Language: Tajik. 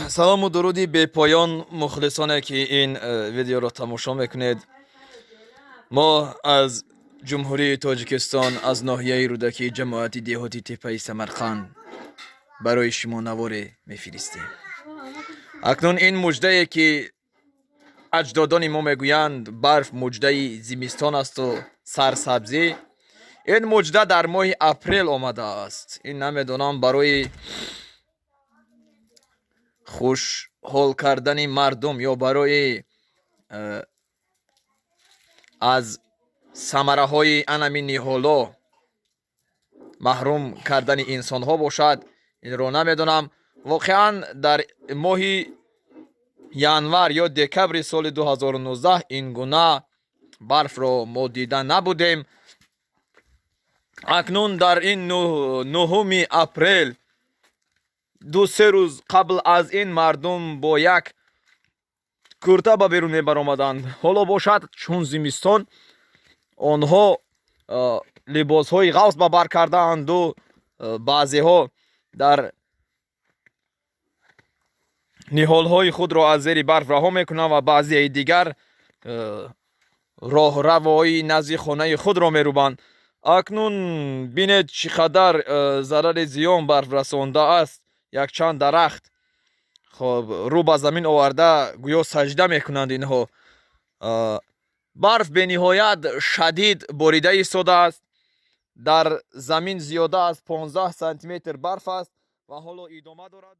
Салому дуруди бепоён, мухлисоне, ки ин видеоро тамошо мекунед. Мо аз Ҷумҳурии Тоҷикистон, аз ноҳияи Рӯдакӣ, ҷамоати деҳоти Теппаи Самарқанд барои шумо наворе мефиристем. Акнун ин муждае, ки аҷдодони мо мегӯянд, барф муждаи зимистон асту сарсабзӣ, ин мужда дар моҳи апрел омадааст. Ин намедонам, барои хушҳол кардани мардум ё барои аз самараҳои анами ниҳоло маҳрум кардани инсонҳо бошад, инро намедонам. Воқеан, дар моҳи январ ё декабри соли 2019 ин гуна барфро мо дида набудем. Акнун дар ин 9-уми апрел, 2-3 рӯз қабл аз ин мардум бо як курта ба берун мебаромаданд, ҳоло бошад, чун зимистон, онҳо либосҳои ғафз ба бар кардаанду баъзеҳо дар ниҳолҳои худро аз зери барф раҳо мекунанд ва баъзеи дигар роҳравои назди хонаи худро мерубанд. Акнун бинед, чӣ қадар зарари зиён барф расондааст. Якчанд дарахт хоб рӯ ба замин оварда, гӯё саҷда мекунанд инҳо. Барф бениҳоят шадид борида истодааст. Дар замин зиёда аз 15 сантиметр барф аст ва ҳоло идома дорад.